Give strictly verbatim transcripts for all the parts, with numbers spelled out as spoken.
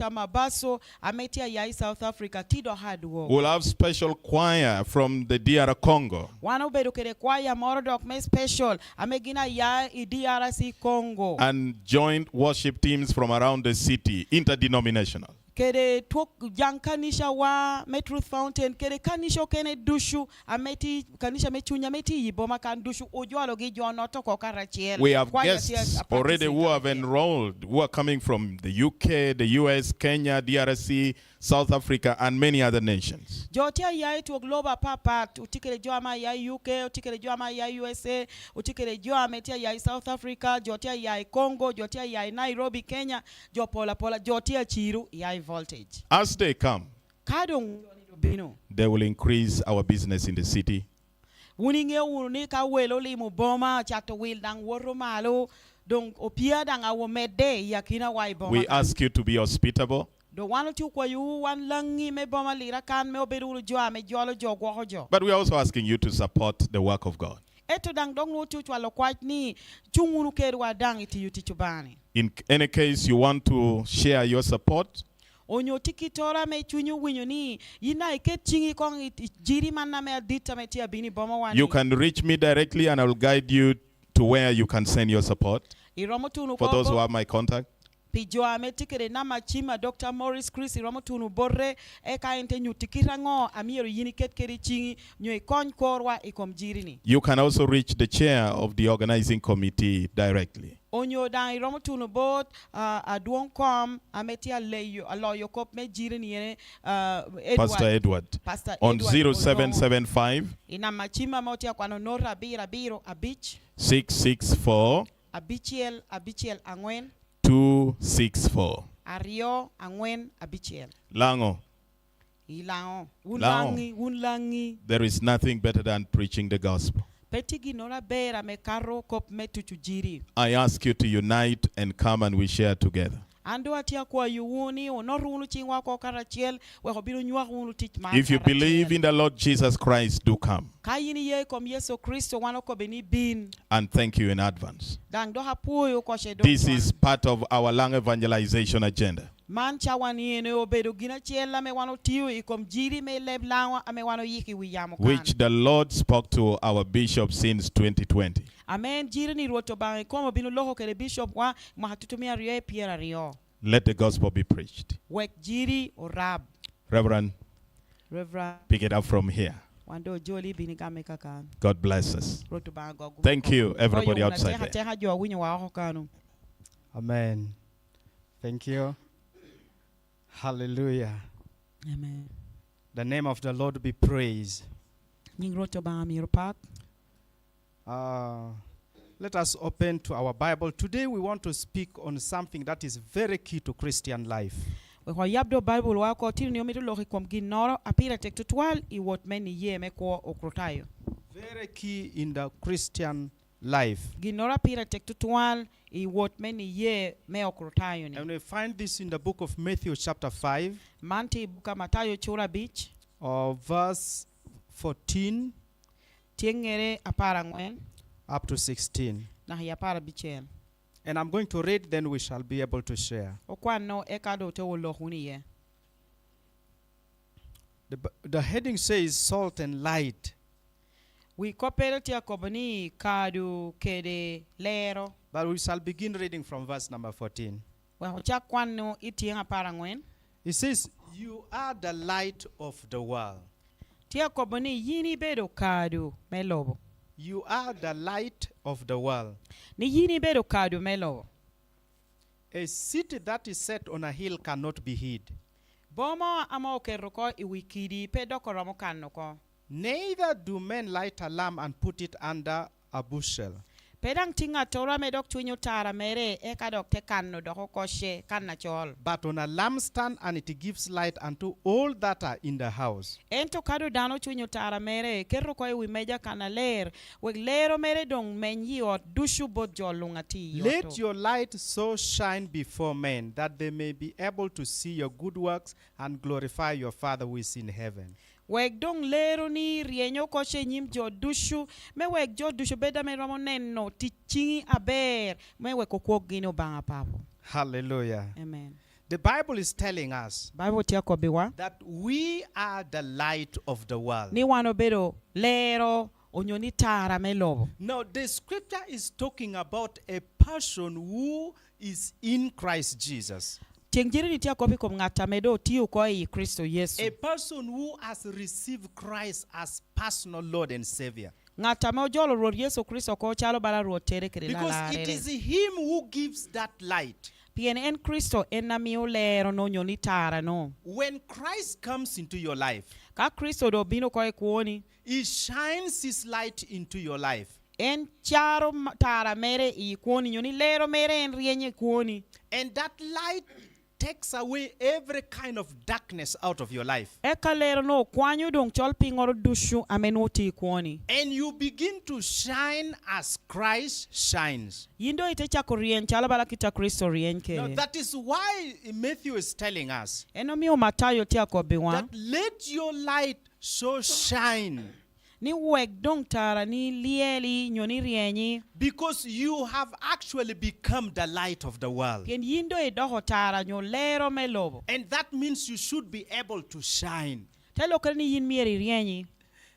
Doctor Mabaso, ame tye aya i South Africa, ti dok adwog. We'll have special choir from the D R Congo. Wan obedo kede kwaya moro dok me special, ame gin aya i D R C Congo. And joint worship teams from around the city, interdenominational. Kede twok jaŋ kanicawa me Truth Fountain, kede kanica okene ducu, ame ti, kanica me cuny ame ti i boma kan ducu, ojologi jo noto oko karacel. We have guests already who have enrolled, who are coming from the U K, the U S, Kenya, D R C, South Africa, and many other nations. Jo tye aya i twok lobo apapat, otye kede jo ame aya i U K, otye kede jo ame aya i U S A, otye kede jo ame tye aya i South Africa, jo tye aya i Congo, jo tye aya i Nairobi, Kenya, jo pol apola, jo tye aciro i High Voltage. As they come, ka doŋ jo-ni obino, they will increase our business in the city. Wun iŋeo wunu ni ka welo olimo boma, cato wil daŋ woto malo, doŋ opia daŋ awo medde i akinawa i boma. We ask you to be hospitable. Doŋ wan otye okwayowu, wan Laŋi me boma Lira kan, me obedo wunu jo ame jolo jo, gwoko jo. But we are also asking you to support the work of God. Ento daŋ dok nwoŋo tye ocwalo kwac ni, cuŋ wunu kedwa daŋ i tiyo tic Obaŋa-ni. In any case you want to share your support, onyo tye kittoro ame cunyi owinyo ni yin daŋ iket ciŋi koŋ i, i jiri man ame adit ame tye abino i boma wan, you can reach me directly and I will guide you to where you can send your support. Iromo tuno for those who have my contact. Pi jo ame tye kede namba cim a Doctor Morris Chris, iromo tuno bote, eka en te nyutti kit aŋo a myero yin iket kede ciŋi, nyo ikony korwa i kom jiri-ni. You can also reach the chair of the organizing committee directly. Onyo daŋ iromo tuno bot, ah, adwoŋ kom ame tye aleyo, aloyo kop me jiri-ni, ene, ah, Edward. Pastor Edward. Pastor on Edward Olongo. zero seven seven five. I namba cim ame otye akwano note abiro abiro abic. Six six four. Abicel abicel aŋwen. Two six four. Aryo aŋwen abicel. Laŋo. I Laŋo. Wun Laŋo. Laŋi, wun Laŋi. There is nothing better than preaching the gospel. Pe tye ginnoro aber ame kato kop me tuco jiri. I ask you to unite and come and we share together. An doŋ atye akwayowu ni onot wunu ciŋwa oko karacel, wek obin onywak wunu tic man karacel. If you believe in the Lord Jesus Christ, do come. Ka yin iye i kom Yecu Kricito, wan okobbi ni bin. And thank you in advance. Daŋ dok apwoyo oko ce doŋ. This is part of our Laŋo evangelization agenda. Man cawa-ni en obedo gin acel ame wan otio i kom jiri me leb Laŋo ame wan oyiko i wi yamo kan. Which the Lord spoke to our bishop since twenty twenty. Ame en jiri-ni Rwot Obaŋa ikome obin oloko kede bicopwa mwaka tutumia aryo i pyeraryo. Let the gospel be preached. Wek jiri orab. Reverend, Reverend, pick it up from here. Wan doŋ ojoli bino igame kakan. God bless us. Rwot Obaŋa gogwu. Thank you, everybody outside there. Goyo wunu ateka ateka jo a winyowa oko kanu. Amen. Thank you. Hallelujah. Amen. The name of the Lord be praised. Nying Rwot Obaŋa myero pak. Uh, let us open to our Bible. Today we want to speak on something that is very key to Christian life. Wek wayab doŋ Baibulwa oko, tino-ni omito lok i kom ginnoro a pire tek tutwal i wot me niye me kwo Okrutayo. Very key in the Christian life. Ginnoro a pire tek tutwal i wot me niye me Okrutayo-ni. And we find this in the book of Matthew chapter five. Man tye i buk a Matayo cura abic. Or verse fourteen. Tye ŋere apar aŋwen. Up to sixteen. Naka i apar abicel. And I'm going to read, then we shall be able to share. Okwanno, eka doŋ te olok wunu iye. The b-, the heading says salt and light. Wi koppere tye akobo ni kado kede lero. But we shall begin reading from verse number fourteen. Wek ocak kwano i tyeŋ apar aŋwen. It says, "You are the light of the world." Tye akobo ni yin ibedo kado me lobo. You are the light of the world. Ni yin ibedo kado me lobo. A city that is set on a hill cannot be hid. Boma ame oketo oko i wi kidi pe dok oromo kano oko. Neither do men light a lamp and put it under a bushel. Pe daŋ tye ŋattoro ame dok cwinyo tara mere, eka dok te kano dok oko ce kan acol. But on a lampstand, and it gives light unto all that are in the house. Ento ka doŋ dano ocwinyo tara mere, keto oko i wi meja kan aler, wek lero mere doŋ meny i ot ducu bot jo luŋ a tye i ot. Let your light so shine before men, that they may be able to see your good works and glorify your Father who is in heaven. Wek doŋ leroni ryeny oko ce i nyim jo ducu, me wek jo ducu bed ame romo neno tic ciŋi aber, me wek okwok gin Obaŋa Papo. Hallelujah. Amen. The Bible is telling us Bible tye akobbiwa that we are the light of the world. Ni wan obedo lero onyo ni tara me lobo. Now, the scripture is talking about a person who is in Christ Jesus. Ceng jiri ni tye akop i kom ŋat ame doŋ otye oko i Kricito Yecu. A person who has received Christ as personal Lord and Savior. Ŋat ame ojolo Rwot Yecu Kricito oko calo bala Rwottere kede Because it Lalarere. Is him who gives that light. Pien en Kricito en a mio lero-no onyo ni tara-no. When Christ comes into your life, Ka Kricito doŋ obino oko i kwoni, He shines His light into your life. En caro ma- tara mere i kwoni, nyo ni lero mere en ryenyo i kwoni. And that light takes away every kind of darkness out of your life. Eka lero-no okwanyo doŋ col piŋoro ducu ame nwoŋo tye i kwoni. And you begin to shine as Christ shines. Yin doŋ ite cako ryeny calo bala kit a Kricito ryeny Now, kede. That is why Matthew is telling us En omio Matayo tye akobbiwa. That let your light so shine Ni wek doŋ tara ni lyeli nyo ni ryenyi. Because you have actually become the light of the world. Pien yin doŋ idoko tara nyo lero me lobo. And that means you should be able to shine. Te lokkere ni yin myero iryenyi.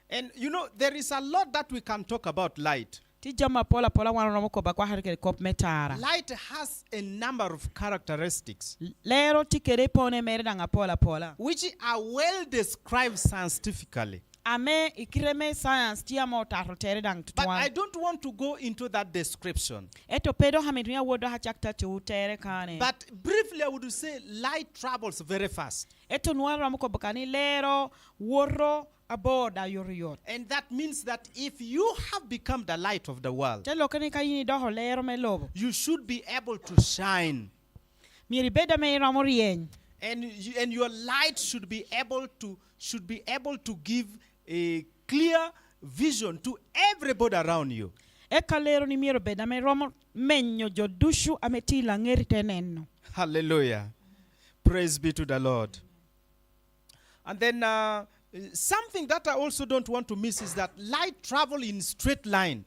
And you know, there is a lot that we can talk about light. Tye jami apol apola wan oromo kobo akwakere kede kop me tara. Light has a number of characteristics. Lero tye kede pone mere daŋ apol apola. Which are well described scientifically. Ame i kite me science tye ame otato tere daŋ tutwal. But I don't want to go into that description. Ento pe dok amito ni awot dok acak tatiwu tere kane. But briefly, I would say light travels very fast. Ento nwoŋo aromo kobo ka ni lero woto abor da yotoyot. And that means that if you have become the light of the world, Te lokke ni ka yin idoko lero me lobo, you should be able to shine. Myero ibed ame iromo ryeny. And, you, and your light should be able to should be able to give a clear vision to everybody around you. Eka leroni myero obed ame romo menyo jo ducu ame tye i laŋeti te neno. Hallelujah. Praise be to the Lord. And then uh, something that I also don't want to miss is that light travel in straight line.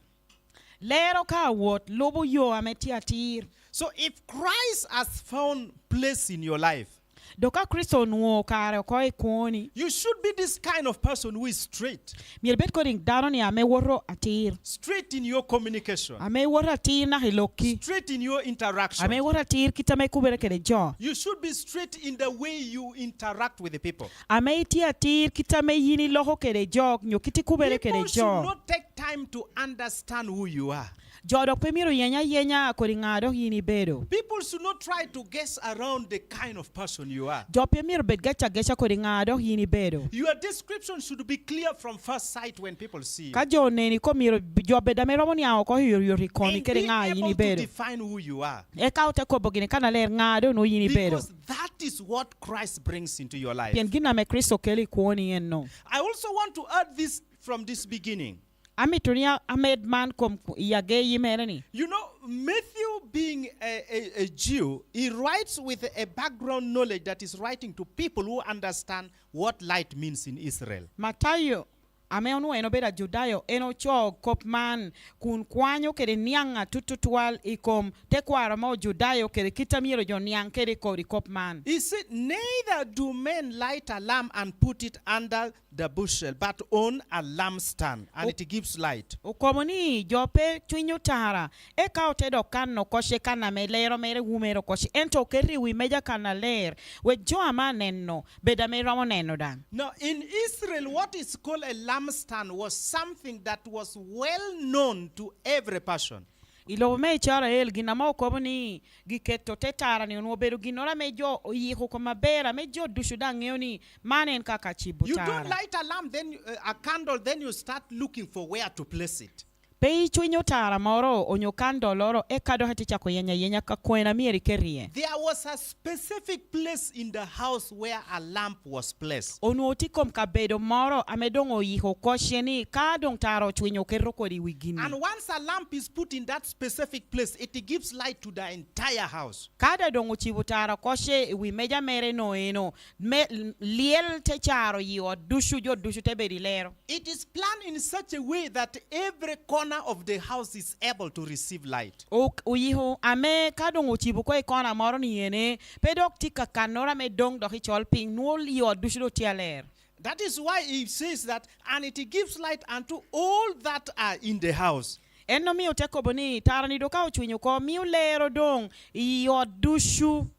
Lero ka awot lubo yo ame tye atir. So if Christ has found place in your life, Dok ka Kricito onwoŋo kare oko i kwoni, you should be this kind of person who is straight. Myero ibed kodi dano-ni ame woto atir. Straight in your communication. Ame iwoto atir naka i lokki. Straight in your interaction. Ame iwoto atir kit ame ikubere kede jo. You should be straight in the way you interact with the people. Ame itye atir kit ame yin iloko kede jo, nyo kit ikubere kede jo. People should not take time to understand who you are. Jo dok pe myero yeny ayenya kodi ŋa dok yin ibedo. People should not try to guess around the kind of person you are. Jo pe myero bed gec ageca kodi ŋa dok yin ibedo. Your description should be clear from first sight when people see you. Ka jo oneni kom myero jo bed ame romo niaŋ oko oyotoyot i komi kede ŋa yin ibedo. And being able to define who you are. Eka ote kobo gini kanaler ŋa dok nwoŋo yin ibedo. Because that is what Christ brings into your life. Pien gin ame Kricito kelo i kwoni enno. I also want to add this from this beginning. Amito ni a-, amed man kom ku-, i ageyi mere ni. You know, Matthew being a, a, a Jew, he writes with a background knowledge that is writing to people who understand what light means in Israel. Matayo, ame onwoŋo en obedo Ajudayo, en ocoo kop man kun kwanyo kede niaŋ atut tutwal i kom tekwaro me Ojudayo kede kit a myero jo niaŋ kede kodi kop man. He said, "Neither do men light a lamp and put it under the bushel, but on a lampstand, and it gives light." Okobo ni, "Jo pe cwinyo tara, eka ote dok kano oko ce kan ame lero mere wumere oko ce, ento oketo i wi meja kan aler, wek jo ame aneno bed ame romo neno daŋ." Now, in Israel, what is called a lampstand was something that was well known to every person. I lobo me Icrael, gin ame okobo ni giketo te tara-ni onwoŋo obedo ginnoro ame jo oyiko kom aber, ame jo ducu daŋ ŋeo ni man en kaka cibo tara. You don't light a lamp, then, uh, a candle, then you start looking for where to place it. Pe icwinyo tara moro onyo kandolloro, eka dok ite cako yenyo ayenya ka kwena myero iket iye. There was a specific place in the house where a lamp was placed. Onwoŋo tye kom kabedo moro ame doŋ oyiko oko ce ni ka doŋ tara ocwinyo oketo kodi i wi gini. And once a lamp is put in that specific place, it gives light to the entire house. Ka da doŋ ocibo tara oko ce i wi meja mere no eno, me, lyel te caro i ot ducu, jo ducu te bedo i lero. It is planned in such a way that every corner corner of the house is able to receive light. O-, oyiko ame ka doŋ ocibo oko i kona moro ni ene, pe dok tye kakannoro ame doŋ dok i col piny, nwoŋo i ot ducu doŋ tye aler. That is why he says that, "And it gives light unto all that are in the house." En omio te kobo ni, "Tara-ni doŋ ka ocwiny oko, mio lero doŋ i ot ducu."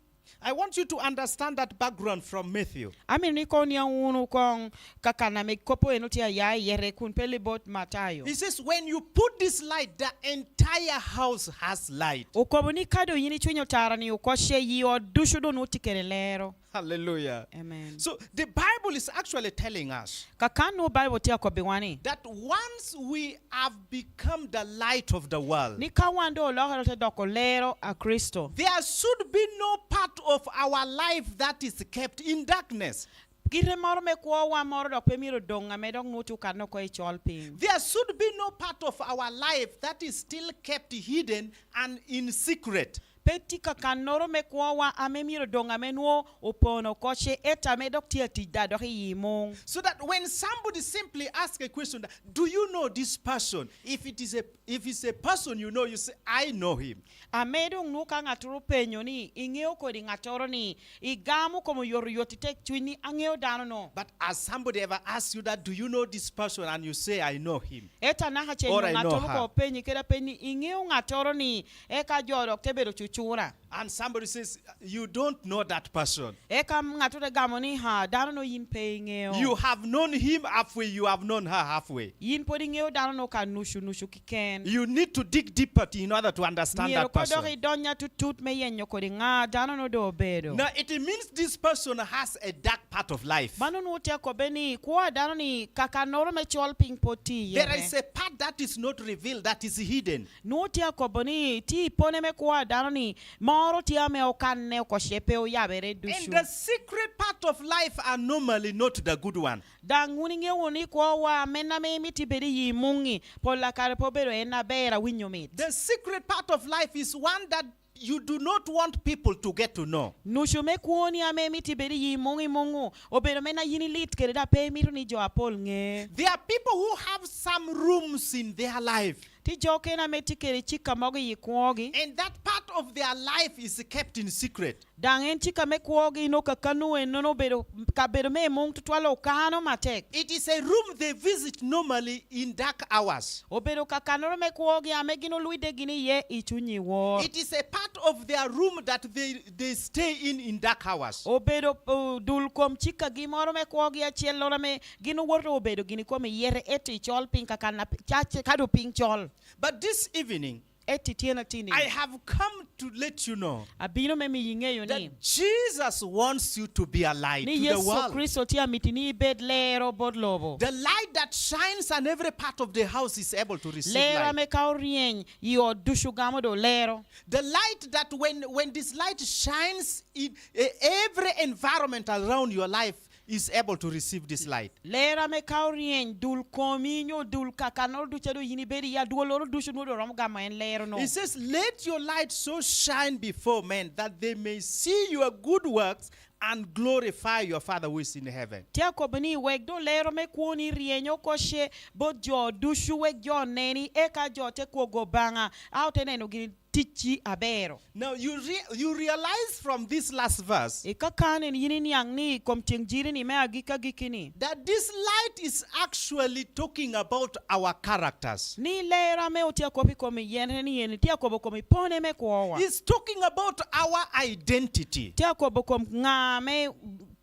I want you to understand that background from Matthew. Amito ni koŋ oniaŋ wunu koŋ kakan ame kop-pu en otye aya iye kun pe libot Matayo. He says, "When you put this light, the entire house has light." Okobo ni ka doŋ yin icwinyo tara-ni oko ce, i ot ducu doŋ nwoŋo tye kede lero. Hallelujah. Amen. So the Bible is actually telling us Kakan nwoŋo Baibul tye akobbiwa ni, that once we have become the light of the world, ni ka wan doŋ olokere ote doko lero a Kricito, there should be no part of our life that is kept in darkness. Kite moro me kwowa moro dok pe myero odoŋ ame dok nwoŋo tye okano oko i col piny. There should be no part of our life that is still kept hidden and in secret. Pe tye kakannoro me kwowa ame myero odoŋ ame nwoŋo opono oko ce, ento ame dok tye atic da dok i yi muŋ. So that when somebody simply asks a question, that, "Do you know this person?" If it is a, if it's a person you know, you say, "I know him." Ame doŋ nwoŋo ka ŋattoro openyo ni, "Iŋeo kodi ŋattoro-ni?" Igamo kom oyotoyot i tek cuny ni, "Aŋeo dano-no." But as somebody ever asks you that, "Do you know this person?" and you say, "I know him." Ento anaka ce Or I nyo know ŋattoro her. Ko openyi kede apenyi ni, "Iŋeo ŋattoro-ni?" Eka jo dok te bedo cucura. And somebody says, "You don't know that person." Eka ŋattoro te gamo ni, "Ha, dano-no yin pe iŋeo. You have known him halfway, you have known her halfway." Yin pwod iŋeo dano-no ka nucu nucu keken. You need to dig deeper in order to understand Myero that person. Myero ka dok idony atutut me yenyo kodi ŋa dano-no doŋ obedo. Now, it means this person has a dark part of life. Mano nwoŋo tye akobbe ni kwo a dano-ni kakannoro me col piny pwod tye iye. There is a part that is not revealed, that is hidden. Nwoŋo tye akobo ni tye i pone me kwo a dano-ni moro tye ame okanne oko ce pe oyabere ducu. And the secret part of life are normally not the good one. Daŋ wun iŋeo wunu ni kwowa, men ame imito ibed i yi muŋ-ŋi, pol a kare pe obedo en aber, awinyo mit. The secret part of life is one that you do not want people to get to know. Nucu me kwoni ame imito ibed i yi muŋ i muŋ-ŋu, obedo men a yin ilit kede, dok pe imito ni jo apol ŋe. There are people who have some rooms in their life. Tye jo kene ame tye kede cika mogo i kwogi. And that part of their life is kept in secret. Daŋ en cika me kwogi, nwoŋo kakanno ennono obedo, kabedo me muŋ tutwal okano matek. It is a room they visit normally in dark hours. Obedo kakannoro me kwogi ame gin olwidde gini iye i cuny i wor. It is a part of their room that they, they stay in, in dark hours. Obedo, uh, dul kom cikagi moro me kwogi acelloro ame gin owoto obedo gini kom iyete eto i col piny kakan a pi-, ca-, ca-, ka doŋ piny col. But this evening, Eti tyen atini. I have come to let you know Abino me miyi ŋeyo ni, that Jesus wants you to be a light ni to the Yesu world. Kricito tye amiti ni ibed lero bot lobo. The light that shines and every part of the house is able to receive light. Lero ame ka oryeny, i ot ducu gamo do lero. The light that when, when this light shines, it, e-, every environment around your life is able to receive this light. Ler ame ka oryeny, dul komi nyo dul kakannoro ducu a doŋ yin ibedo iye, adwolloro ducu nwoŋo doŋ romo gamo en lero-no. It says, "Let your light so shine before men that they may see your good works and glorify your Father who is in heaven." Tye akobo ni, "Wek doŋ lero me kwoni ryeny oko ce bot jo ducu, wek jo oneni, eka jo te kwogo Obaŋa, a ote neno gini ticci abero." Now, you re-, you realize from this last verse I kakan en yin iniaŋ ni i kom tyeŋ jiri-ni me agikki agikki-ni, that this light is actually talking about our characters. Ni ler ame otye akop i kom iyene ni en tye akobo kom ipone me kwowa. It's talking about our identity. Tye akobo kom ŋa ame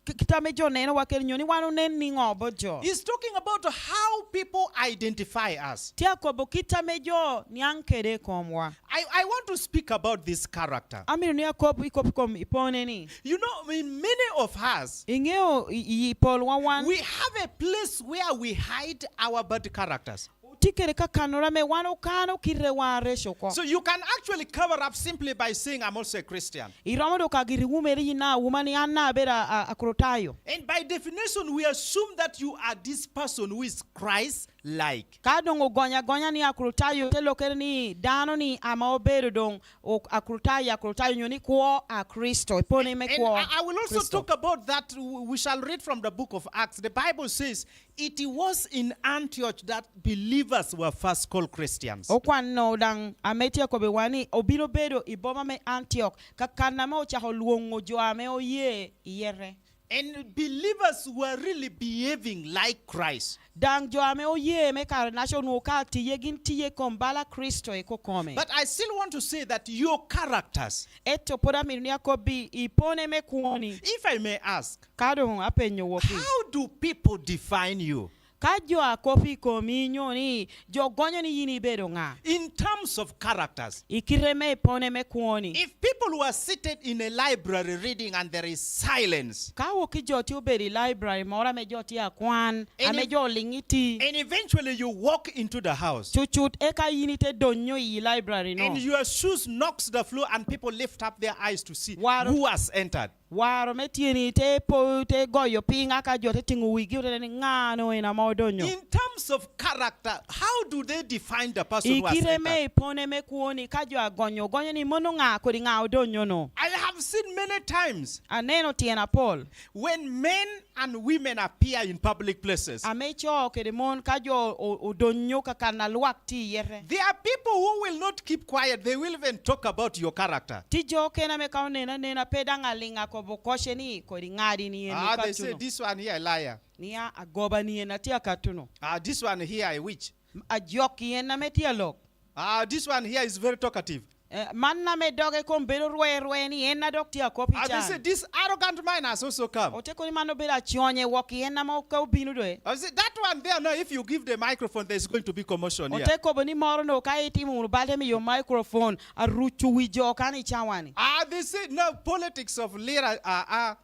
k-, kit ame jo nenowa kede, nyo ni wan onen ni ŋo bot jo. He's talking about how people identify us. Tye akobo kit ame jo niaŋ kede i komwa. I, I want to speak about this character. Amito ni akob i kop kom ipone-ni. You know, in many of us, Iŋeo i, i polwa wan, we have a place where we hide our bad characters. Tye kede kakannoro ame wan okano kitewa areco oko. So you can actually cover up simply by saying, "I'm also a Christian." Iromo dok agiri wumere yin a wuma ni an na abedo a, a, Akrutayo. And by definition, we assume that you are this person who is Christ-like. like. Ka doŋ ogonyo agonya ni Akritayo, te lokere ni dano-ni ame obedo doŋ o-, Akritayo, Akritayo, onyo ni kwo a Kricito, ipone me And kwo I, I will also Kricito. Talk about that. W-, we shall read from the book of Acts. The Bible says, "It was in Antioch that believers were first called Christians." Okwanno daŋ ame tye akobbiwa ni obino bedo i boma me Antiok, ka kan ame ocako lwoŋo jo ame oye i yete. And believers were really behaving like Christ. Daŋ jo ame oye me kare-naca onwoŋo ka tiye gin tiye i kom bala Kricito i kokome. But I still want to say that your characters, Ento pwod amito ni akobbi i pone me kwoni. If I may ask, Ka doŋ apenyo wokki, how do people define you? Ka jo a kop i komi nyo ni jo gonyo ni yin ibedo ŋa? In terms of characters. I kite me ipone me kwoni. If people were seated in a library reading and there is silence, Ka wok ki jo tye obedo i library moro ame jo tye akwan, And ame if jo oliŋ i ti, and eventually you walk into the house, cucut eka yin ite donyo i library no. And your shoes knocks the floor and people lift up their eyes to see Waro who has entered. Waro me tyeni te po, te goyo piny, aka jo te tiŋo wigi, ote ni, "Ŋa-nu en ame odonyo?" In terms of character, how do they define the person I who has kite me entered? Ipone me kwoni, ka jo agonyo, ogonyo ni, "Mono ŋa, kodi ŋa odonyo-nu?" I have seen many times Aneno tyen apol. When men and women appear in public places, Ame co kede mon ka jo o-, odonyo ka kan a lwak tye iye te. There are people who will not keep quiet. They will even talk about your character. Tye jo okene ame ka oneno anena pe daŋ aliŋ akobo kocce ni kodi ŋadi ni en Ah, they say, okatuno. "This one here a liar." Nia agoba ni en atye akatuno. Ah, this one here a witch. Ajok i en ame tye alok. Ah, this one here is very talkative. Eh, man ame doge kom bedo rwe rwe ni en a dok tye akop i And they can. Say, "This arrogant man has also come." Ote koni man obedo aconye wok i en ame ka obino doe. I say, "That one there, no, if you give the microphone, there's going to be commotion here." Ote kobo ni moro no ka itimo wunu bal te miyo microphone, aruco wi jo kan i cawani. Ah, they say, "No, politics of Lira, ah, ah."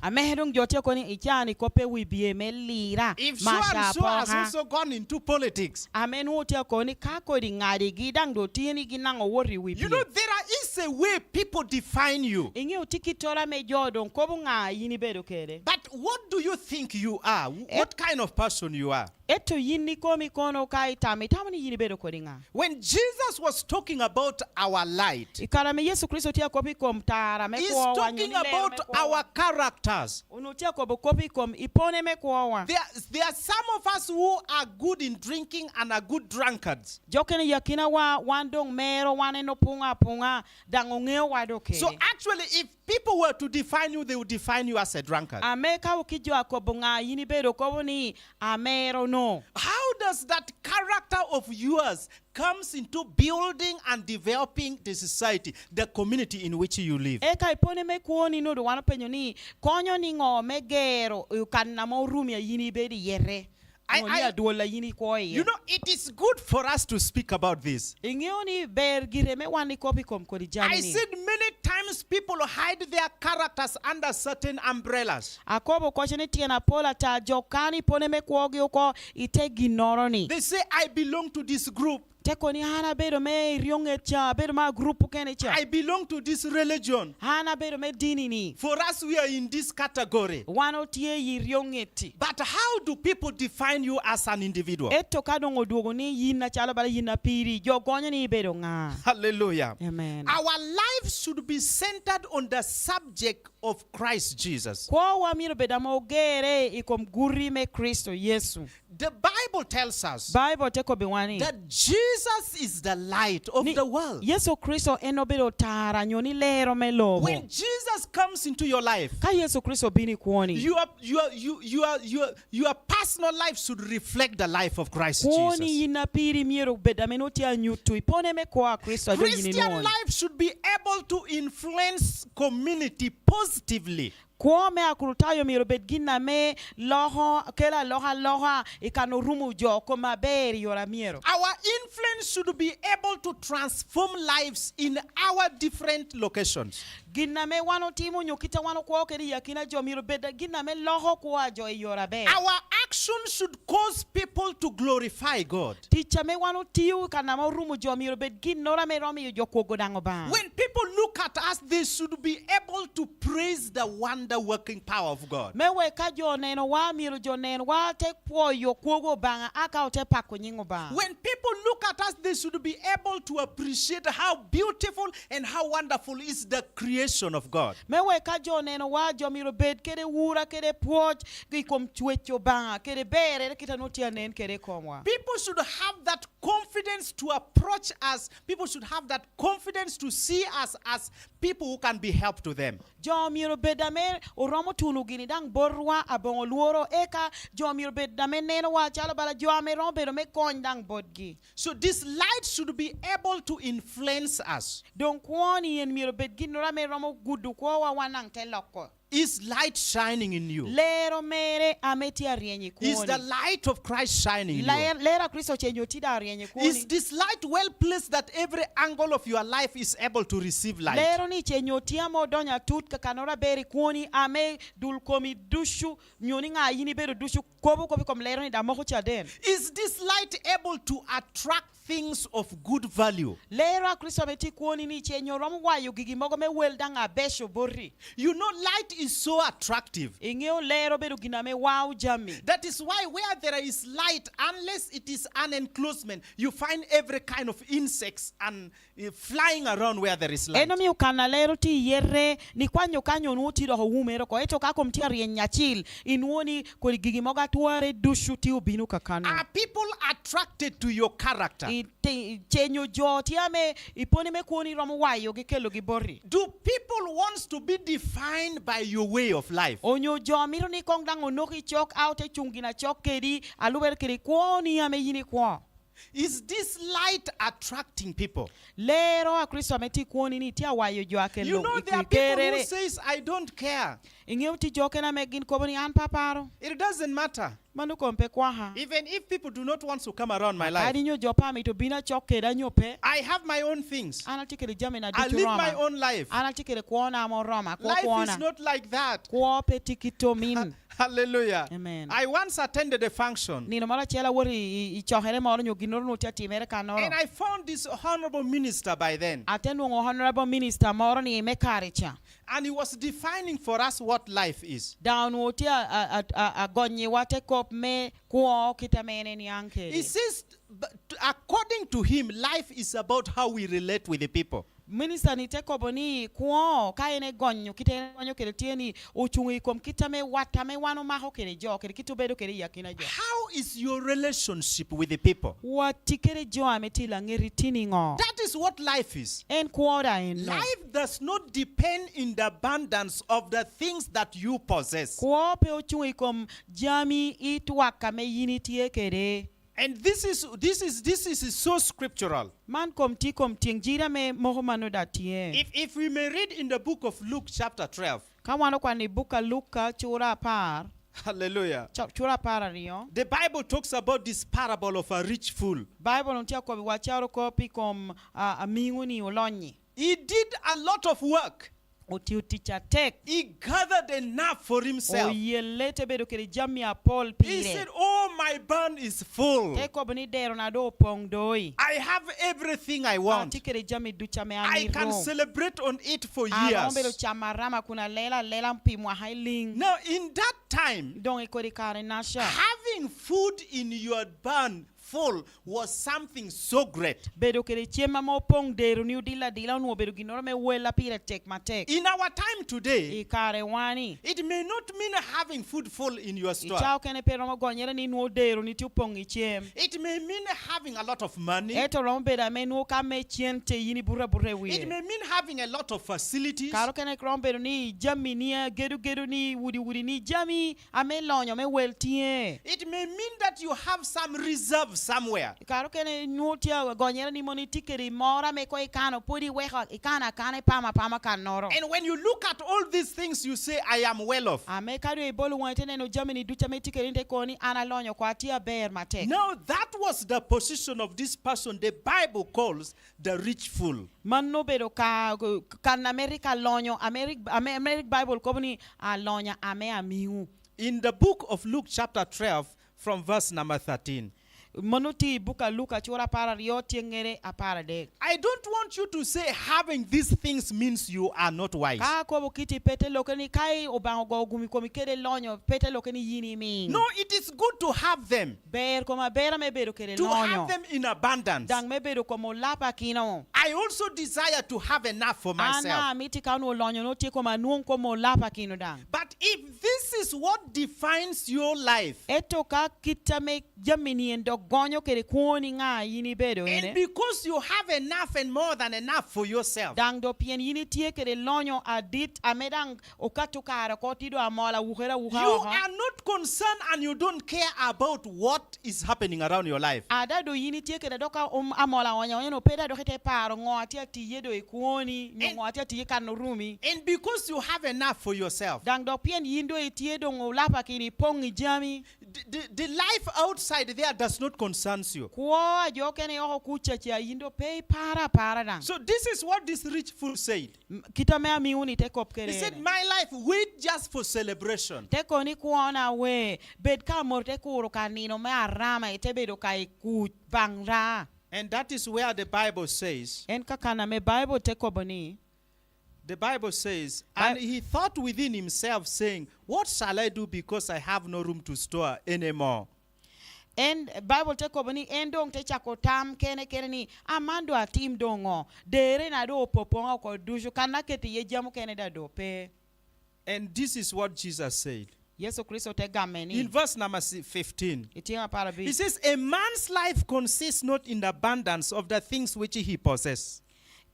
Ame doŋ jo tye kono ni, "Icaa ni koppe wi bye me Lira, If so maca and so has apoka." Also gone into politics, Ame nwoŋo tye kono ni ka kodi ŋadigi daŋ do tye ni gin naŋ owot i wi bye. You know, there is a way people define you. Iŋeo tye kittola me jo doŋ kobo ŋa yin ibedo kede. But what do you think you are? Eh. What kind of person you are? Ento yin ikomi kono ka itamo, itamo ni yin ibedo kodi ŋa? When Jesus was talking about our light, I kare ame Yecu Kricito tye akop i kom tara me he's kwowa, nyo talking ni ler about me kwowa. Our characters. Onwoŋo tye akobo kop i kom ipone me kwowa. There, there are some of us who are good in drinking and are good drunkards. Jo kene i akinawa, wan doŋ mero, wan en opuŋo apuŋa, daŋ oŋeowa do kede. So actually, if people were to define you, they would define you as a drunkard. Ame ka wok ki jo akobo ŋa yin ibedo, kobo ni, "Amero no." How does that character of yours comes into building and developing the society, the community in which you live? Eka ipone me kwoni, nwoŋo wan openyo ni, konyo niŋo me gero kan ame orumi a yin ibedo iye te? I, Nwoŋo ni I, adwol a yin ikwo iye. You know, it is good for us to speak about this. Iŋeo ni ber gire me wan ikop i kom kodi jami I ni. Said many times people hide their characters under certain umbrellas. Akobo koco ni tyen apol ata jo kano ipone me kwogi oko i te ginnoro ni. They say, "I belong to this group." Te kono ni, "An abedo me i ryoŋet ca, abedo me agurup okene ca. I belong to this religion." "An abedo me dini ni." For us, we are in this category. Wan otye i ryoŋet-ti. But how do people define you as an individual? Ento ka doŋ odwogo ni yin acalo bala yin apiri, jo gonyo ni ibedo ŋa? Hallelujah. Amen. Our life should be centered on the subject of Christ Jesus. Kwowa myero obed ame ogere i kom guti me Kricito Yecu. The Bible tells us Baibul te kobbiwa ni, that Jesus is the light of ni the world. Yecu Kricito en obedo tara nyo ni lero me lobo. When Jesus comes into your life, Ka Yecu Kricito obino i kwoni, you are, you are, you, you are, you are, your personal life should reflect the life of Christ kwoni Jesus. Yin apiri myero obed ame nwoŋo tye anyuto i pone me kwo a Kricito a doŋ yin Christian inwoŋo. Life should be able to influence community positively. Kwo me Akritayo myero obed gin ame loko, kelo alokaloka i kan orumo jo kome aber i yore a myero. Our influence should be able to transform lives in our different locations. Gin ame wan otimo onyo kit a wan okwo kede i akina jo myero bed gin ame loko kwo a jo i yore aber. Our action should cause people to glorify God. Tic ame wan otio kan ame orumo jo myero bed ginnoro ame romo miyo jo kwogo daŋ Obaŋa. When people look at us, they should be able to praise the wonder working power of God. Me wek ka jo onenowa, myero jo nenwa te pwoyo kwogo Obaŋa, aka ote pako nyiŋ Obaŋa. When people look at us, they should be able to appreciate how beautiful and how wonderful is the creation of God. Me wek ka jo onenowa, jo myero bed kede wura kede pwoc i kom cwec Obaŋa, kede berrere kit a nwoŋo tye anen kede i komwa. People should have that confidence to approach us. People should have that confidence to see us as people who can be help to them. Jo myero bed ame oromo tuno gini daŋ botwa aboŋo lworo, eka jo myero bed ame nenowa calo bala jo ame romo bedo me kony daŋ botgi. So this light should be able to influence us. Doŋ kwoni en myero bed ginnoro ame romo gudo kwowa wan daŋ te loko. Is light shining in you? Lero mere ame tye aryeny i kwoni. Is the light of Christ shining in you? Ler, lero a Kricito ce nyo tye daŋ aryeny i kwoni. Is this light well placed that every angle of your life is able to receive light? Lero ni ce nyo tye ame odonyo atut kakannoro aber i kwoni ame dul komi ducu nyo ni ŋa yin ibedo ducu kobo kop i kom lero ni daŋ moko caden. Is this light able to attract things of good value? Lero a Kricito ame tye i kwoni ni ce nyo romo wayo gigi mogo me wel daŋ abeco boti. You know, light is so attractive. Iŋeo lero bedo gin ame wao jami. That is why where there is light, unless it is an enclosement, you find every kind of insects and eh, flying around where there is light. En omio kan a lero tye i yete, ni kwanyo kanyo onwoŋo tye dok owumere oko. Ento ka kom tye aryeny acil, inwoŋo ni kodi gigi mogo atwarre ducu tye obino kakano. Are people attracted to your character? I te-, cenyo jo tye ame i pwone me kwoni romo wayogi kelogi boti. Do people wants to be defined by your way of life? Onyo jo mito ni koŋ daŋ onoki cok, a ote cuŋ gin acok kedi, alubere kede kwoni ame yin ikwo. Is this light attracting people? Lero a Kricito ame tye i kwoni ni tye awayo jo a kelo You know, there are people who kerere. Says, "I don't care." Iŋeo tye jo kene ame gin kobo ni, "An pe aparo." It doesn't matter. Mano kom pe kwaka. Even if people do not want to come around my life, kadi nyo jo pe amito bino acok keda nyo pe. I have my own things. An atye kede jami na I ducu live my roma. Own life. An atye kede kwona ame oroma, kwo Life kwona. Is not like that. Kwo pe tye ki tomin. Hallelujah. Amen. I once attended a function. Nino moro acel awoto i, i, i cokere moro nyo ginnoro nwoŋo tye atimere kannoro. And I found this honorable minister by then. Ate nwoŋo honorable minister moro ni me kare ca. And he was defining for us what life is. Daŋ onwoŋo tye a, a, a, a, agonyiwa te kop me kwo kit ame en eniaŋ kede. He says, but according to him, life is about how we relate with the people. Minister-ni te kobo ni kwo, ka en egonyo, kit en egonyo kede tye ni ocuŋ i kom kit ame wat ame wan omako kede jo, kede kit obedo kede i akina jo. How is your relationship with the people? Watti kede jo ame tye laŋeti tye niŋo? That is what life is. En kwo daŋ en no. Life does not depend in the abundance of the things that you possess. Kwo pe ocuŋ i kom jami i twak ame yin itye kede. And this is, this is, this is so scriptural. Man kom tye kom tyeŋ jiri ame moko mano da tye. If, if we may read in the book of Luke chapter twelve. Ka wan okwano i buk a Luka cura apar. Hallelujah. Ca-, cura apar aryo. The Bible talks about this parable of a rich fool. Baibul tye akobbiwa caro kop i kom, a, amiŋo-ni olonyi. He did a lot of work. Otio tic atek. He gathered enough for himself. Oyelle te bedo kede jami apol pire. He said, "Oh, my barn is full. Te kobo ni, "Derona doŋ opoŋ doŋ. I have everything I want. Atye kede jami ducu ame amito. I can celebrate on it for years." Aromo bedo camo arama kun alela alela pi mwaka i liŋ." Now, in that time, doŋ i kodi kare naca, having food in your barn full was something so great. Bedo kede cem ame opoŋ deroni odilo adila onwoŋo obedo ginnoro me wella pire tek matek. In our time today, i kare wani, it may not mean having food full in your store. I cawa okene pe romo gonyere ni nwoŋo deroni tye opoŋ i cem. It may mean having a lot of money. Ento romo bedo ame nwoŋo ka me cente yin ibuto abuta i wie. It may mean having a lot of facilities. Kare okene romo bedo ni jamini, a gedo gedo ni, wudi wudi ni, jami ame lonyo me wel tye. It may mean that you have some reserves. somewhere. I kare okene nwoŋo tye agonyere ni mono itye kede moro ame koŋ ikano, pwod iweko, ikano akana, ipamo apama kannoro. And when you look at all these things, you say, "I am well off." Ame ka doŋ ibolo waŋi te neno jami-ni ducu ame itye kede, ni te kono ni, "An alonyo oko, atye aber matek." Now, that was the position of this person the Bible calls the rich fool. Mano obedo ka, kan ame rik alonyo, ame rik, ame, ame rik Baibul kobo ni, "Alonya ame amiŋo." In the book of Luke chapter twelve, from verse number thirteen. Mano tye i buk a Luka, cura apar aryo, tyeŋŋere apar adek. I don't want you to say having these things means you are not wise. Ka akobo kiti, pe te lokke ni ka i-, Obaŋa ogo gumi komi kede lonyo, pe te lokke ni yin imiŋ. No, it is good to have them. Ber kom aber ame bedo kede lonyo. To have them in abundance. Daŋ me bedo kom olapakino. I also desire to have enough for myself. An amito ka onwoŋo lonyo no tye kom anwoŋ kom olapakino daŋ. But if this is what defines your life, ento ka kit ame jami-ni en dok gonyo kede kwoni, ŋa yin ibedo ene? And because you have enough and more than enough for yourself, daŋ dok pien yin itye kede lonyo adit ame daŋ okato kare oko, tye doŋ amol awukere awuka oko. You are not concerned and you don't care about what is happening around your life. Ada doŋ yin itye kede dok a-, om-, amol aonyo aonyo, pe daŋ dok ite paro ŋo atye atiye doŋ i kwoni, nyo ŋo atye atiye kan orumi. And because you have enough for yourself, daŋ dok pien yin doŋ itye doŋ olapakino, ipoŋ i jami. The, the, the life outside there does not concerns you. Kwo a jo okene oko kuca ca yin doŋ pe iparo apara daŋ. So this is what this rich fool said. M-, kit ame amiŋo-ni te kop kede. He said, "My life, wait just for celebration." Te kono ni, "Kwona we, bed ka amor te kuro ka nino me arama, ite bedo ka i kuc baŋ ra." And that is where the Bible says, en ka kan ame Baibul te kobo ni, the Bible says, Bi- "And he thought within himself, saying, 'What shall I do, because I have no room to store anymore?'" En, Baibul te kobo ni en doŋ te cako tam kene kene ni, "Aman doŋ atim doŋ ŋo? Derena doŋ opopoŋa oko ducu, kan aketo iye jami okene daŋ doŋ pe." And this is what Jesus said. Yecu Kricito te gamme ni, in verse number si-, fifteen, i tyeŋ apar abic. He says, "A man's life consists not in the abundance of the things which he possesses."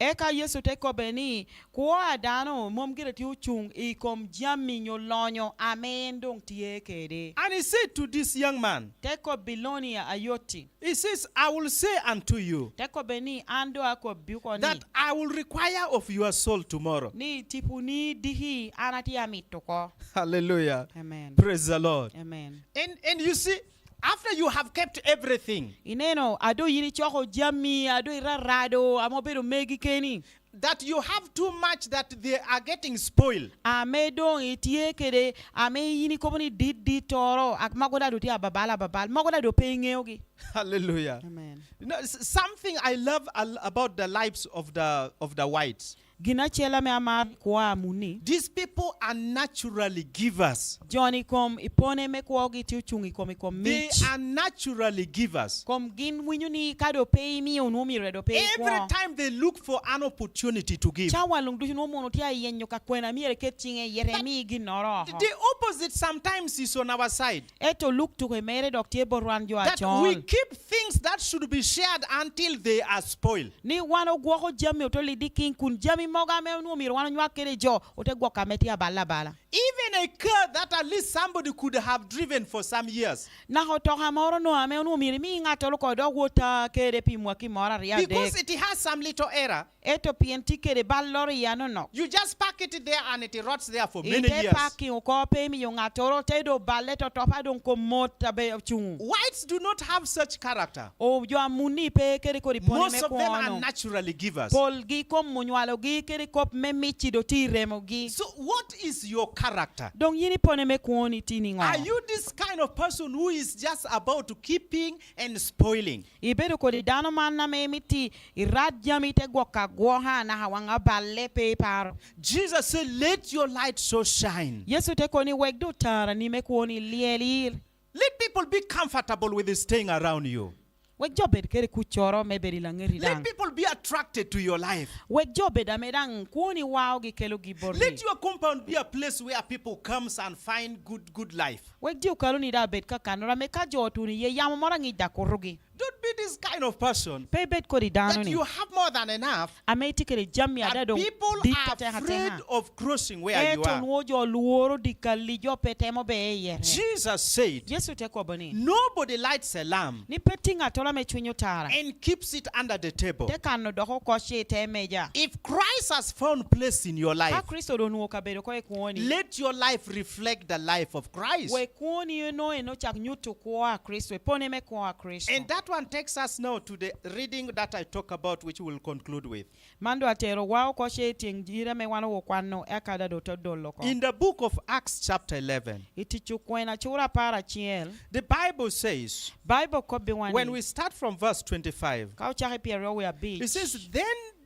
Eka Yecu te kobbe ni, "Kwo a dano mom gire tye ocuŋ i kom jami nyo lonyo ame en doŋ tye kede." And he said to this young man, te kobbi lo-ni ayotti. He says, "I will say unto you, te kobbe ni, "An doŋ akobbi oko ni, that I will require of your soul tomorrow." Ni tiponi diki an atye amito oko." Hallelujah. Amen. Praise the Lord. Amen. And, and you see, after you have kept everything, ineno, a doŋ yin icoko jami, a doŋ irarado, ame obedo megi keni, that you have too much that they are getting spoiled. Ame doŋ itye kede, ame yin ikobo ni dit dittoro, ak mogo daŋ doŋ tye ababal ababal, mogo daŋ doŋ pe iŋeogi. Hallelujah. Amen. You know, s-, something I love al-, about the lives of the, of the whites. Gin acel ame amaro i kwo a muni. These people are naturally givers. Jo-ni kom i pone me kwogi tye ocuŋ i kom, i kom mic. They are naturally givers. Kom gin winyo ni ka doŋ pe imiyo, onwoŋo myero doŋ pe ikwo. Every time they look for an opportunity to give. Cawa luŋ ducu nwoŋo mono tye ayenyo ka kwena myero eket ciŋe iye te emi ginnoro oko. The opposite sometimes is on our side. Ento luk tuke mere dok tye bot wan jo acol. That we keep things that should be shared until they are spoiled. Ni wan ogwoko jami otolli dikiŋ, kun jami mogo ame onwoŋo myero wan onywak kede jo, ote gwoko ame tye abalo abala. Even a car that at least somebody could have driven for some years. Naka otoka moro no ame onwoŋo myero imi ŋattoro oko dok wot kede pi mwaki moro aryo adek. Because it has some little error. Ento pien tye kede balloro i anonok. You just park it there and it rots there for many years. Ite parking oko, pe imiyo ŋattoro, te do balle totop, a doŋ kom mot abe ocuŋ. Whites do not have such character. O, jo amuni pe kede kodi pone me kwono. Most of them are naturally givers. Polgi kom onywalogi kede kop me mic-ci do tye i remogi. So what is your character? Doŋ yin ipone me kwoni tye niŋo? Are you this kind of person who is just about keeping and spoiling? Ibedo kodi dano man ame imito irat jami te gwoko agwoka, naka waŋ aballe pe iparo. Jesus said, "Let your light so shine." Yecu te kono ni, "Wek doŋ tarani me kwoni lyel ir." Let people be comfortable with staying around you. Wek jo bed kede kuccoro me bedo i laŋeti daŋ. Let people be attracted to your life. Wek jo bed ame daŋ kwoni waogi kelogi boti. Let your compound be a place where people comes and find good, good life. Wek jo okaloni daŋ bed kakannoro ame ka jo otuno iye, yamo moro aŋic daŋ kutogi. Don't be this kind of person Pe ibed kodi that dano-ni you have more than enough, ame itye kede jami ada but doŋ people dit are atek afraid atika. Of crossing where you Ento are. Nwoŋo jo lworo dikalli, jo pe temo beye i yete. Jesus said, Yecu te kobo ni, "Nobody lights a lamp ni pe tye ŋattoro ame cwinyo tara and keeps it under the table. Te kano dok oko ce i te meja." If Christ has found place in your life, Ka Kricito doŋ onwoŋo kabedo oko i kwoni, let your life reflect the life of Christ. Wek kwoni onwoŋo en ocak nyuto kwo a Kricito, ipone me kwo a Kricito. And that one takes us now to the reading that I talk about, which we'll conclude with. Man doŋ aterowa oko ce i tyeŋ ira ame wan okwano, eka daŋ doŋ te dolo oko. In the book of Acts chapter eleven, I Tic Okwena cura apar acel, the Bible says, Bible kobbiwa ni, when we start from verse twenty-five, Ka ocako i pyeraryo wie abic, it says, "Then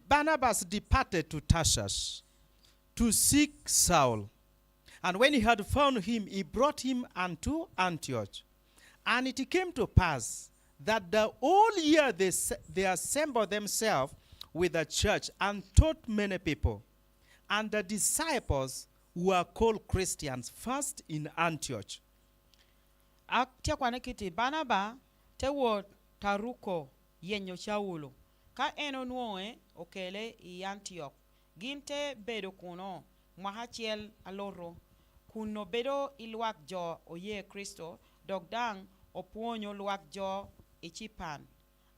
Barnabas departed to Tarsus to seek Saul. And when he had found him, he brought him unto Antioch. And it came to pass that the whole year they, s- they assembled themselves with the church and taught many people. And the disciples were called Christians first in Antioch." Atye kwane kiti, Banaba te wot Taruko yenyo Caulo. Ka en onwoŋe, okele i Antiok. Gin te bedo kuno mwaka acel alutu, kun obedo i lwak jo oye Kricito, dok daŋ opwonyo lwak jo i Cipan.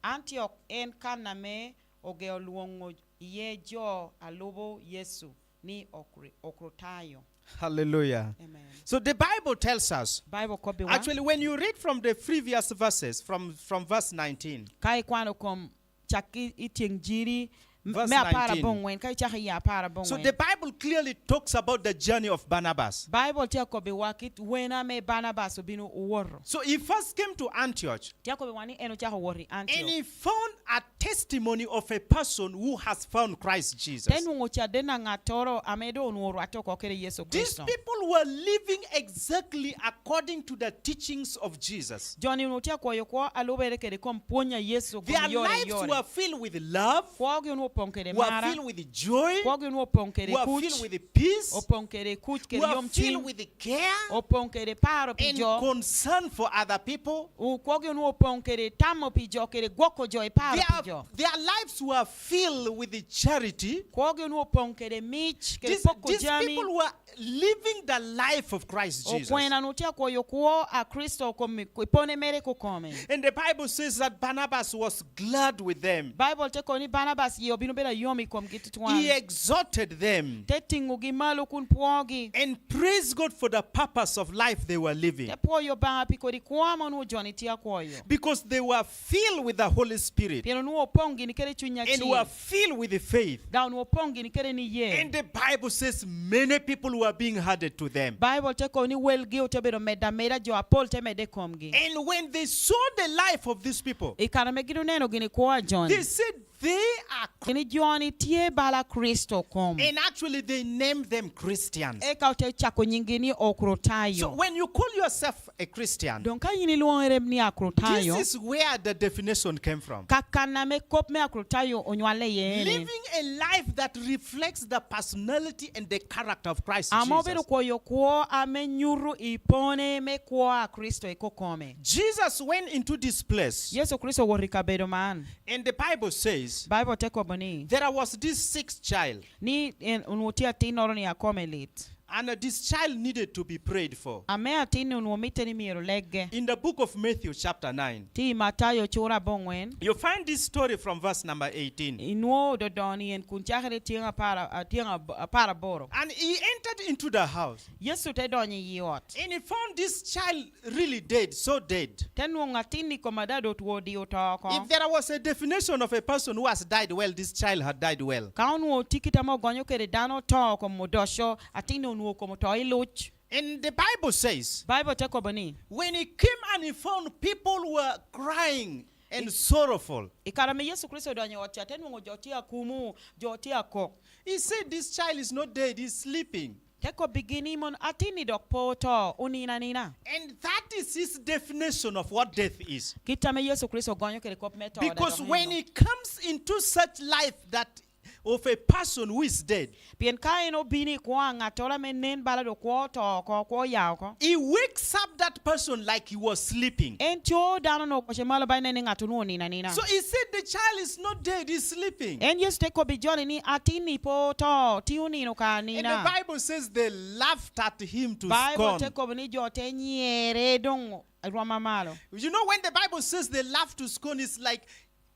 Antiok en kan ame ogeo lwoŋo iye jo a lubo Yecu ni Okri- Okrutayo. Hallelujah. Amen. So the Bible tells us, Bible kobbiwa. Actually, when you read from the previous verses, from, from verse nineteen, Ka ikwano kom cak i, i tyeŋ jiri m- Verse me apar nineteen. Aboŋwen, ka icako i apar aboŋwen. So the Bible clearly talks about the journey of Barnabas. Bible tye akobbiwa kit wena me Barnabas obino owoto. So he first came to Antioch. Tye akobbiwa ni en ocako wot i Antiok. And he found a testimony of a person who has found Christ Jesus. Te nwoŋo caden a ŋattoro ame doŋ onwoŋo orwatte oko kede Yecu These Kricito. People were living exactly according to the teachings of Jesus. Jo-ni onwoŋo tye akwoyo kwo a lubere kede kom pwony a Yecu. Their lives were filled with love, kwogi onwoŋo opoŋ kede mara, were filled with joy, kwogi onwoŋo opoŋ kede kuc, were filled with peace, opoŋ kede kuc kede yomcwiny, were filled with care, opoŋ kede paro pi jo, and concern for other people. Kwogi onwoŋo opoŋ kede tamo pi jo kede gwoko jo i paro pi jo. Their lives were filled with the charity. Kwogi onwoŋo opoŋ kede mic kede poko jami. These people were living the life of Christ Jesus. Okwena onwoŋo tye akwoyo kwo a Kricito i pone mere kokome. And the Bible says that Barnabas was glad with them. Baibul te kobo ni Barnabas yie obino bedo ayom i komgi tutwal. He exhorted them. Te tiŋogi malo kun pwogi. And praise God for the purpose of life they were living. Te pwoyo Obaŋa pi kodi kwo ame onwoŋo jo-ni tye akwoyo. Because they were filled with the Holy Spirit. Pien onwoŋo opoŋ gini kede Cuny Acil. And were filled with the faith. Daŋ onwoŋo opoŋ gini kede niye. And the Bible says many people were being added to them. Baibul te kobo ni welgi ote bedo medde ameda, jo apol te medde i komgi. And when they saw the life of these people, I kare ame gin oneno gini kwo a jo-ni, they said, "They are Kri-" Ni jo-ni tye bala Kricito kom. And actually they named them Christians. Eka ote cako nyinggi ni Okrutayo. So when you call yourself a Christian, Doŋ ka yin ilwoŋere ni Akrutayo, this is where the definition came from. Kakan ame kop me Akrutayo onywale iye ene. Living a life that reflects the personality and the character of Christ Jesus. Ame obedo kwoyo kwo ame nyuto i pone me kwo a Kricito i kokome. Jesus went into this place. Yecu Kricito owoto i kabedo man. And the Bible says, Baibul te kobo ni, there was this sick child. Ni en onwoŋo tye atinnoro ni akome lit. And, uh, this child needed to be prayed for. Ame atin-ni onwoŋo mitte ni myero legge. In the book of Matthew chapter nine, Tye i Matayo cura aboŋwen. You find this story from verse number eighteen. Inwoŋo dodoŋo-ni en kun cakere tyeŋ apar, a, tyeŋ ab-, apar aboro. And he entered into the house. Yecu te donyo i ot. And he found this child really dead, so dead. Te nwoŋo atin i kom adada otwo odi oto oko. If there was a definition of a person who has died well, this child had died well. Ka onwoŋo tye kit ame ogonyo kede dano oto kom odoco, atin onwoŋo kom oto i luc. And the Bible says, Bible te kobo ni, when he came and he found people were crying and sorrowful, i kare ame Yecu Kricito odonyo i ot ca, te nwoŋo jo tye akumu, jo tye akok. He said, "This child is not dead, he's sleeping." Te kobbigi ni, "Mon atin-ni dok pe oto, onino anina." And that is his definition of what death is. Kit ame Yecu Kricito ogonyo kede kop me to daŋ. Because when he comes into such life that of a person who is dead. Pien ka en obino i kwo a ŋattoro ame nen bala dok kwo oto oko, kwo oya oko, he wakes up that person like he was sleeping. En co dano-nu okoce malo ba inen ni ŋat onwoŋo onino anina. So he said, "The child is not dead, he's sleeping." En Yecu te kobbi jo-ni ni, "Atin-ni pe oto, tye onino ka anina." And the Bible says they laughed at him to Bible scorn. Te kobo ni jo te nyere doŋ rwom amalo. You know, when the Bible says they laugh to scorn, it's like,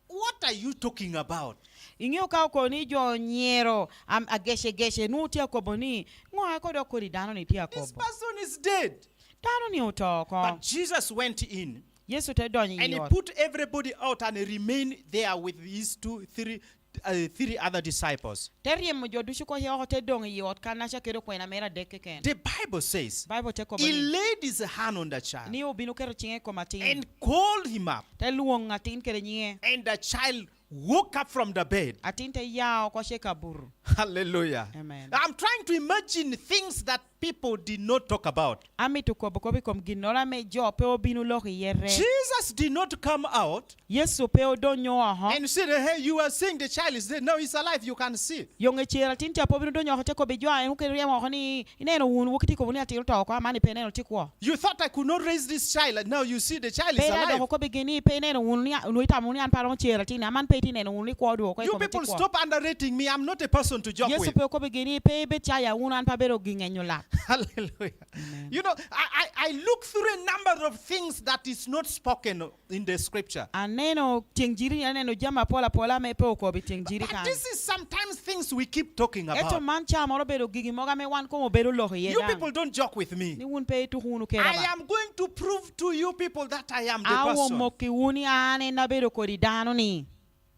"What are you talking about?" Iŋeo ka okobo ni jo nyero am-, agece gece, nwoŋo tye akobo ni, "Ŋo a kodok kodi dano-ni tye akobo? This person is dead." Dano-ni oto oko. But Jesus went in. Yecu te donyo i ot. And he put everybody out and he remained there with his two, three, uh, three other disciples. Te ryemo jo ducu oko i oko, te doŋ i ot kannaca kede okwena mere adek keken. The Bible says, Bible te kobo he ni, laid his hand on the child ni obino keto ciŋe i kom atin, and called him up. Te lwoŋo atin kede nyiŋe. And the child woke up from the bed. Atin te ya oko ce i kabuto. Hallelujah. Amen. I'm trying to imagine things that people did not talk about. Amito kobo kop i kom ginnoro ame jo pe obino lok iye re. Jesus did not come out Yecu pe odonyo oko and said, "Hey, you are saying the child is dead. Now he's alive. You can see." Yoŋ ecer atin ca pe obino donyo oko, te kobbi jo a en okelo ryemo oko ni, "Ineno wunu, wok itye kobo ni atin oto oko, aman pe ineno tye kwo." You thought I could not raise this child, and now you see the child is alive. Pe dok okobbi gini, "Pe ineno wunu ni a-, onwoŋo itamo wunu ni an pe aromo cer atin, aman pe itye neno wunu ni kwo odwogo oko i kome tye kwo." You people stop underrating me. I'm not a person to joke with. Yecu pe okobbi gini, "Pe ibed caya wunu, an pe abedo giŋenyo lak." Hallelujah. Amen. You know, I, I, I look through a number of things that is not spoken in the scripture. Aneno tyeŋ jiri, aneno jami apol apola ame pe okobo i tyeŋ jiri kan. But this is sometimes things we keep talking about. Ento man ca moro obedo gigi mogo ame wan koŋ obedo lok iye daŋ. You people don't joke with me. Ni wun pe ituko wunu keda ba. I am going to prove to you people that I am the person. Awomokki wun ni an en abedo kodi dano-ni.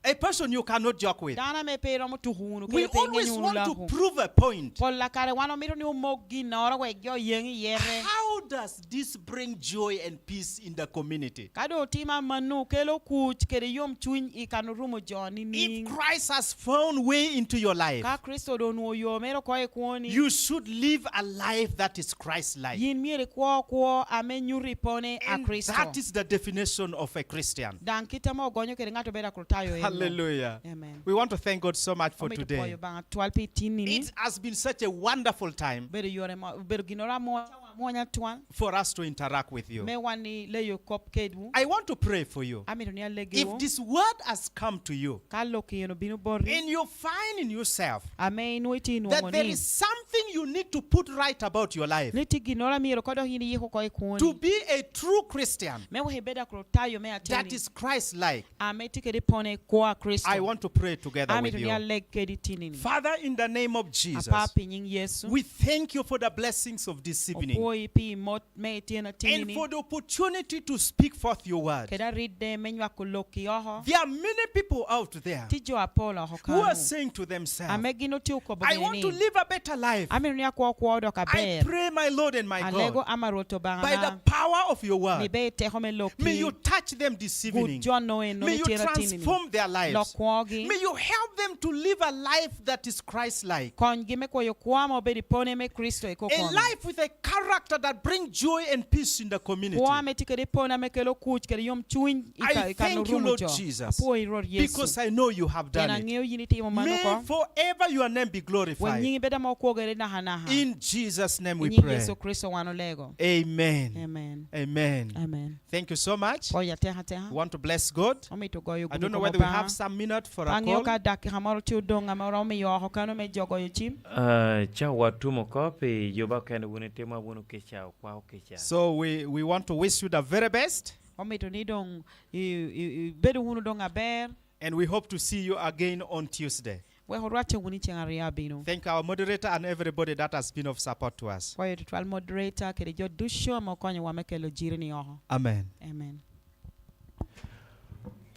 A person you cannot joke with. Dano ame pe iromo tuko wunu kede pe iŋenyo wunu lakwu. We always want to prove a point. Pol a kare wan omito ni omok ginnoro wek jo oyeŋ iye re. How does this bring joy and peace in the community? Ka doŋ otimo amanno, kelo kuc kede yomcuny i kan orumo jo nining? If Christ has found way into your life, ka Kricito doŋ onwoŋo yo mere oko i kwoni, you should live a life that is Christ-like. Yin myero ikwo kwo ame nyuto i pone a Kricito. And that is the definition of a Christian. Daŋ kit ame ogonyo kede ŋat obedo Akricitayo en. Hallelujah. Amen. We want to thank God so much for today. Omito pwoyo Obaŋa twal pi tin-ni. It has been such a wonderful time. Obedo yore ma, obedo ginnoro amwonya, amwonya twal. For us to interact with you. Me wan ni leyo kop kedwu. I want to pray for you. Amito ni alegiwu. If this word has come to you, ka lok eno bino boti, and you find in yourself, ame inwoŋo itye inwoŋo that there is something you need to put right about your life, ni tye ginnoro a myero koŋ dok yin iyik oko i kwoni. To be a true Christian, me wek ibed Akricitayo me ateni. That is Christ-like. Ame tye kede pone kwo a Kricito. I want to pray together with you. Amito ni aleg kedi tinini. Father, in the name of Jesus, Apa, pi nyiŋ Yecu, we thank you for the blessings of this evening. Opwoyi pi mot me ityen atinini. And for the opportunity to speak forth your word. Kede aridde me nywako lokki oko. There are many people out there, tye jo apol oko kano, who are saying to themselves, ame gin otye okobo, "I want to live a better life. Amito ni akwo kwo odok aber. I pray, my Lord and my God, alego ama Rwot Obaŋana, by the power of your word, mi be i teko me lokki, may you touch them this evening. Gut jo-no eno me tyen atinini. May you transform their lives. Lok kwogi. May you help them to live a life that is Christ-like. Konygi me kwoyo kwo ame obedo i pone me Kricito i kor kome. A life with a character that brings joy and peace in the community." Kwo ame tye kede pone ame kelo kuc kede yomcuny i ka-, i kan orumo jo. I thank you, Lord Jesus, apwoyi, Rwot Yecu, because I know you have done it. Pien aŋeo yin itimo mano oko. May forever your name be glorified. Wek nyiŋi bed ame okwogere nakanaka. In Jesus' name we pray. I nyiŋ Yecu Kricito wan olego. Amen. Amen. Amen. Amen. Thank you so much. Pwoyo atek ateka. We want to bless God. Omito goyo gumi i kom Obaŋa. I don't know whether we have some minute for a call. Pe aŋeo ka dakika moro tye odoŋ ame oromo miyo oko kano me jo goyo cim. Ah, ca watumo oko pi yuba kene wun itimo wunu kica, okwa okica. So we, we want to wish you the very best. Omito ni doŋ i, i, i, ibedo wunu doŋ aber. And we hope to see you again on Tuesday. Wek orwatte wunu i ceŋ aryo abino. Thank our moderator and everybody that has been of support to us. Kwayo tutwal moderator kede jo ducu ame okonyowa me kelo jiri-ni oko. Amen. Amen.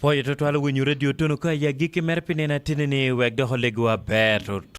Pwoyo tutwal owinyo redio Tunu ka i agikki mere pi nino atinini, wek dok olegwa aber.